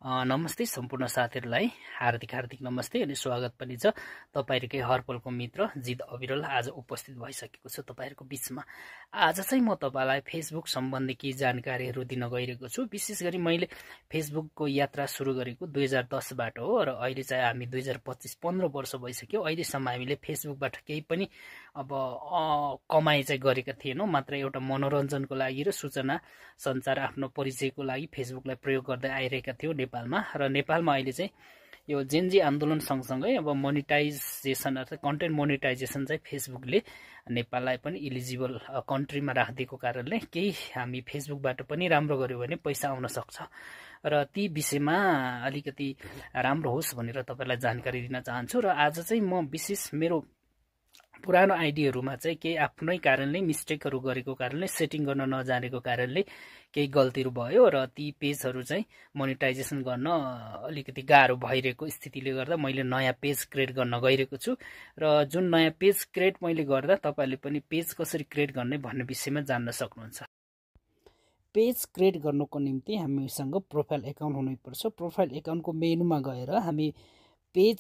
नमस्ते सम्पूर्ण साथीहरुलाई हार्दिक नमस्ते अनि स्वागत पनि छ। तपाईहरुकै हरपलको मित्र जित अविरल आज उपस्थित भइसकेको छु तपाईहरुको बीचमा। आज चाहिँ म तपाईलाई फेसबुक सम्बन्धी केही जानकारीहरु दिन गइरहेको छु। विशेष गरी मैले फेसबुकको यात्रा सुरु गरेको 2010 बाट हो र अहिले चाहिँ हामी 2025 15 वर्ष भइसक्यो। अहिलेसम्म हामीले फेसबुकबाट केही पनि कमाइ चाहिँ गरेका थिएनौं, मात्र एउटा मनोरञ्जनको लागि र सूचना सञ्चार आफ्नो परिचयको लागि फेसबुकलाई प्रयोग गर्दै आइरहेका थियौं नेपालमा। र नेपालमा अहिले चाहिँ यो जेनजी आन्दोलन सँगसँगै अब मोनेटाइजेसन अर्थात् कन्टेन्ट मोनेटाइजेसन चाहिँ फेसबुकले नेपाललाई पनि इलिजिबल कन्ट्रीमा राखिदिएको कारणले केही हामी फेसबुकबाट पनि राम्रो गर्यो भने पैसा आउन सक्छ र ती विषयमा अलिकति राम्रो होस् भनेर तपाईलाई जानकारी दिन चाहन्छु। र आज चाहिँ म विशेष मेरो पुरानो आइडीहरुमा चाहिँ केही आफ्नै कारणले मिस्टेकहरु गरेको कारणले सेटिङ गर्न नजानेको कारणले केही गल्तीहरु भयो र ती पेजहरु चाहिँ मोनेटाइजेसन गर्न अलिकति गाह्रो भइरहेको स्थितिले गर्दा मैले नयाँ पेज क्रिएट गर्न गइरहेको छु। र जुन नयाँ पेज क्रिएट मैले गर्दा तपाईले पनि पेज कसरी क्रिएट गर्ने भन्ने विषयमा जान्न सक्नुहुन्छ। पेज क्रिएट गर्नको निम्ति हामीसँग प्रोफाइल अकाउन्ट हुनुपर्छ। प्रोफाइल अकाउन्टको मेनुमा गएर हामी पेज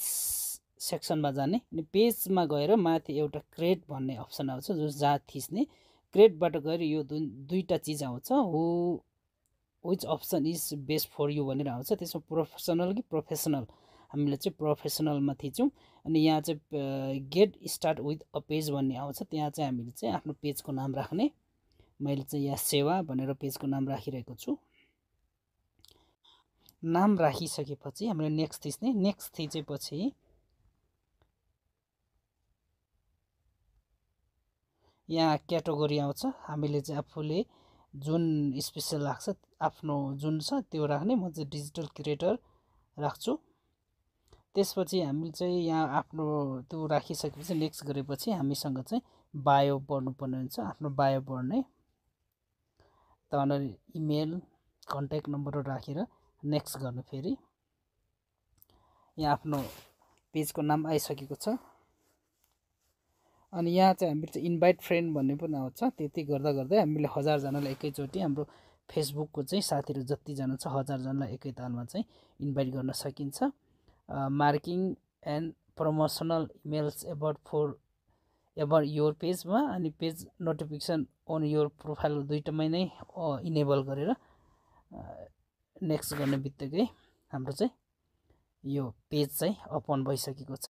सेक्सनमा जाने अनि पेजमा गएर माथि एउटा क्रिएट भन्ने अप्सन आउँछ जो जहाँ थिच्ने। क्रिएटबाट गएर यो दुईटा चीज आउँछ, which option is best for you भनेर आउँछ। त्यसमा प्रोफेसनल कि प्रोफेसनल, हामीले चाहिँ प्रोफेसनलमा थिचौं अनि यहाँ चाहिँ get start with a page भन्ने आउँछ। त्यहाँ चाहिँ हामीले चाहिँ आफ्नो पेजको नाम राख्ने। मैले चाहिँ यहाँ सेवा भनेर पेजको नाम राखिरहेको छु। नाम राखिसकेपछि हामीले नेक्स्ट थिच्ने। नेक्स्ट थिचेपछि यहाँ क्याटेगोरी आउँछ। हामीले चाहिँ आफूले जुन स्पेशल लाग्छ आफ्नो जुन छ त्यो राख्ने। म चाहिँ डिजिटल क्रिएटर राख्छु। त्यसपछि हामीले चाहिँ यहाँ आफ्नो त्यो राखिसकेपछि नेक्स्ट गरेपछि हामीसँग चाहिँ बायो भर्नुपर्ने हुन्छ। आफ्नो बायो भर्ने, त्यहाँबाट इमेल कन्ट्याक्ट नम्बरहरु राखेर नेक्स्ट गर्ने। फेरि यहाँ आफ्नो पेजको नाम आइसकेको छ अनि यहाँ चाहिँ हामीले चाहिँ इन्भाइट फ्रेन्ड भन्ने पनि आउँछ। त्यति गर्दा गर्दै हामीले 1000 जनालाई एकैचोटी हाम्रो फेसबुकको चाहिँ साथीहरु जति जना छ 1000 जनालाई एकैतालमा चाहिँ इन्भाइट गर्न सकिन्छ। Marketing and promotional emails about your पेजमा अनि page notification on your profile दुईटामै नै इनेबल गरेर नेक्स्ट गर्ने बित्तिकै हाम्रो चाहिँ यो पेज चाहिँ ओपन भइसकेको छ।